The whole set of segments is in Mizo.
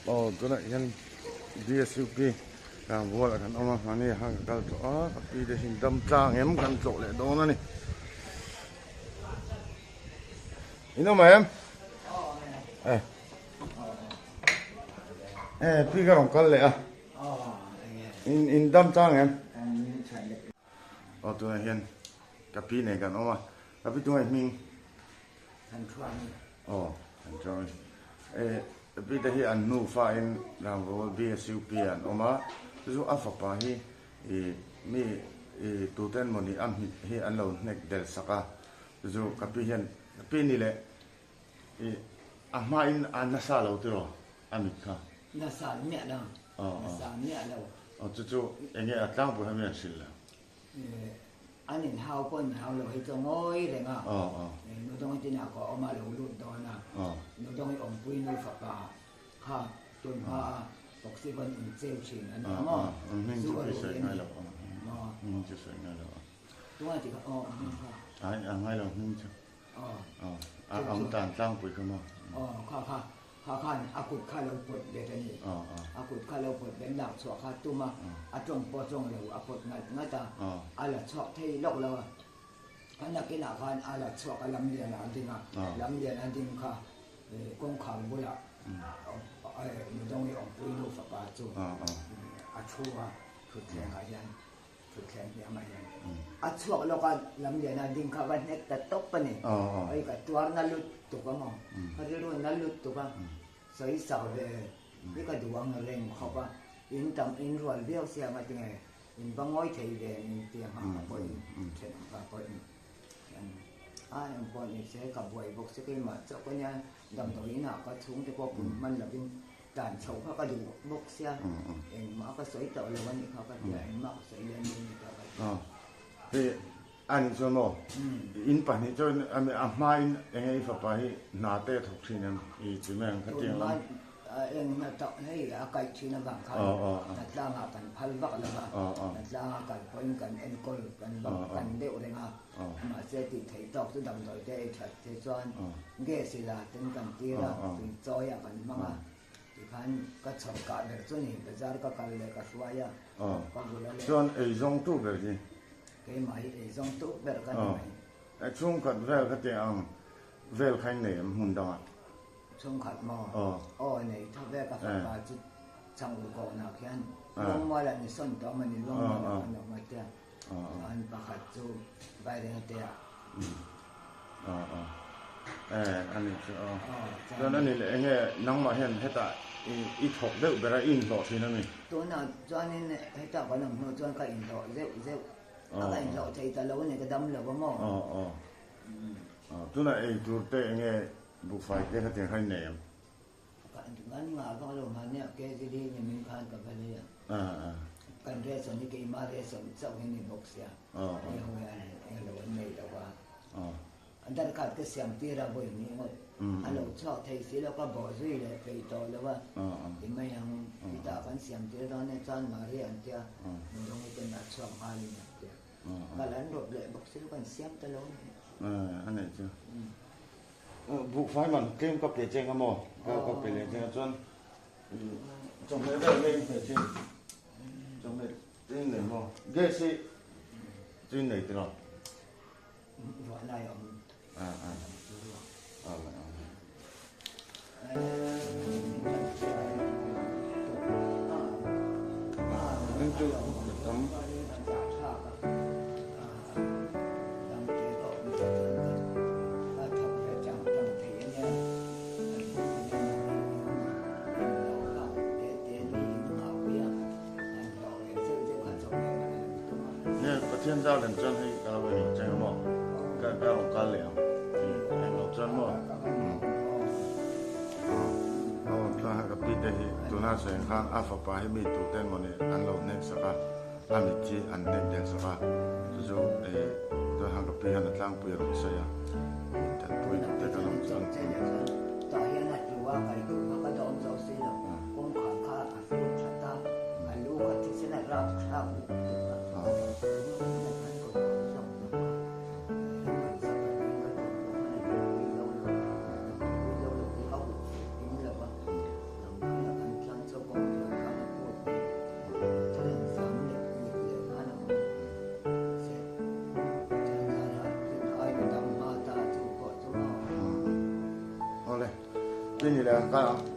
Aw tunah hian DSUP Rangbual ah kan awm a mahni ah khan ka kal tawh a ka pi te hi dam tlang em kan tlawh leh dawn a ni. In awm em? Eh. Eh pi ka rawn kal leh a. In in dam tlang em? Aw tunah hian ka pi nen kan awm a ka pi tunah hming Aw an chuang e ka pi te hi an nufa in Rangvawl BSUP ah an awm a chu chu a fapa hi ih mi ih tute an mawni a hmit hi an lo hnek del sak a chu chu ka pi hian ka pi ni leh ih a hma in a nasa lo tiraw a mit kha. Nasa miah lo nasa miah lo. Aw chu chu eng nge a tlangpui kha mi an hrilh lo. An inhau pawh inhau lo hi chu ngawi reng a, Nudawngi tinah ka awm a lo lut dawn a, Nudawngi awmpui nu fapa kha tun hma a Oxygen in cheu thin a nia maw? Zu a rui a ni maw? Tungai ti kha aw hming kha. Aw kha kha Kha khan a kut kha lo pawt bet a ni. A kut kha lo pawt bet lak chhuah kha tum a, a tawng pawh tawng lo, a pawt ngat ngat a, a la chhuak thei lawk lo a. A nakinah khan a la chhuak a, lamlian ah a ding a, lamlian a ding kha kawngkhar bulah Nudawngi awmpui nu fapa chu a thu a, thutthleng ah hian. Thutthleng hniam ah hian a chhuak lawk a, lamlian a ding kha va hnek ta tawp a ni. Hei ka tuar na lut tuk a maw, ka rilru na lut tuk a, sawi sak ve hi ka duh ang reng khawp a, in tam in rual viau sia nga tinge in va ngawi thei ve min ti ang a, ka pawhin thenawm pa pawhin a eng pawh ni se ka buai bawk si keimah chauh ka nia damdawi inah ka chhungte pawh pun hman lovin Tan chhoh kha ka duh bawk sia, engmah ka sawi tawh lo a nih kha ka ti a, engmah ka sawi lem lo a ni tawh ka ti a. Hei a nih chuan maw, in pahnih chuan a hma in enge i fapa hi hna te a thawk thin em i chi mai ang kha tiang lam. Eng hna tak hei a kaih thin avang khan hna tlangah kan phal vak lo va, hna tlanga kal pawhin kan enkawl kan vak kan deuh reng a, mahse tih theih tawk chu damdawi te ei that te chuan Gas ila ten kan tir a, tui chawi ah kan hmang a, tikhan ka chhawr kah ber chu ni, bazar ka kal leh ka hruai a, ka bul a leh. Chuan eizawng tu ber hi? Keimah hi eizawng tu ber ka ni mai. Chhungkhat vel kha teh ang vel kha in nei em hmun dangah? Chhungkhat maw? Aw nei tho ve ka fapa chu changul kawnah khian Luangmual ah ni sawn tawh a ni, Luangmual ah kan awm a tia. Chuan pakhat chu Vairengte ah. Aw aw eh a nih chu aw. Chuan a nih leh enge nangmah hian hetah i thawk deuh ber a i inhlawh thin a mi? Tunah chuanin hetah kan awm hnu chuan ka inhlawh zeuh zeuh a, ka inhlawh thei ta lo a ni ka dam lo a maw? Aw aw aw tunah ei tur te enge buhfai te khatiang kha i nei em? Kan ngah vak lo mahni a KGD ni min khan ka va lei a. Kan ration hi keimah ration chauh hi ni bawk sia. Hei ho hian englo an nei lo a. A darkhat ka siam tir a vawi hnih ngawt. A lo chhuak thei si lo ka bawh zui leh peih tawh lo a. Ti mai ang chutah kan siam tir dawn e chuan Maria an tia nudawng ten a chhuak nghal in an tia. Kal an rawp leh bawk si lo kan siam ta lo a ni. A nei chu. Buhfai man tlem ka pe cheng a maw? Ka pe leh cheng a chuan chawhmeh vel vel in pe chin chawhmeh te in nei maw? Gas hi chu in nei tiraw? Ruah lai a awm. Chu tam. Nge Pathian zau lem chuan hei ka lo eng cheng maw ka ka rawn kal leh ang eng lo chuan maw aw chuan ka pi te hi tuna sawi ang khan a fapa hi mi tute mawni an lo hnek sak a. A mit hi an hnek del sak a, chu chu chuan han ka pi hian a tlangpui a rawn sawi a, tanpui duh te kan awm chuan. Tah hian a tlu a, kai duh kha ka dawm zo si lo, kawngkhar kha a fur that a, a lu kha thisen a rap thlak duh tuk a,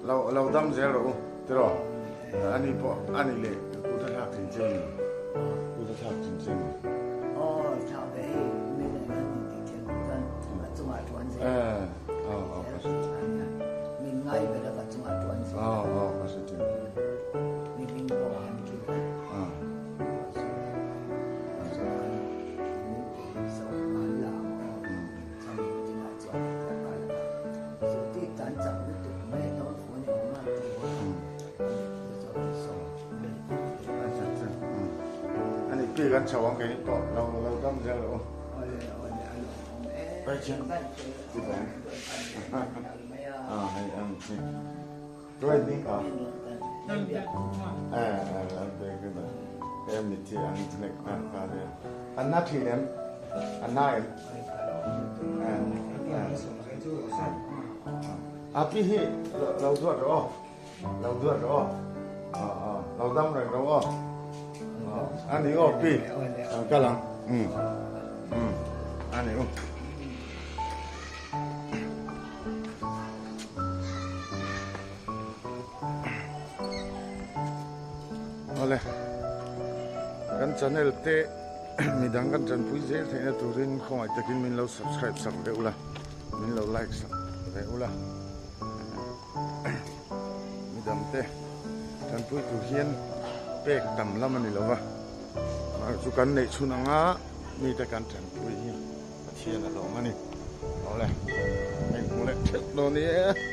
Lo lo dam zel rawh u tiraw ani pawh ani leh kut a thlak thin che ni kut a thlak thin che ni. Aw thlak ve hei mi leh nan in tih thiam loh chuan a chungah tuan zel min ngai ber a ka chungah tuan zel mi hming pawh a han kil a. Ani pi kan chho ang kei pawh lo lo dam zel rawh u. An na thin em? An na em? A pi hi lo duat rawh aw. Lo duat rawh aw. Lo dam reng rawh aw. Ani aw pi. Kan kal ang. Ani aw. Awle kan channel te midang kan tanpui zel theihna turin khawngaih takin min lo subscribe sak ve ula min lo like sak ve ula midang te tanpui tur hian pek tam lam a ni lova chu kan neih chhun anga mite kan tanpui hi Pathian a lawm a ni. Awle, hei hmu leh theuh dawn e.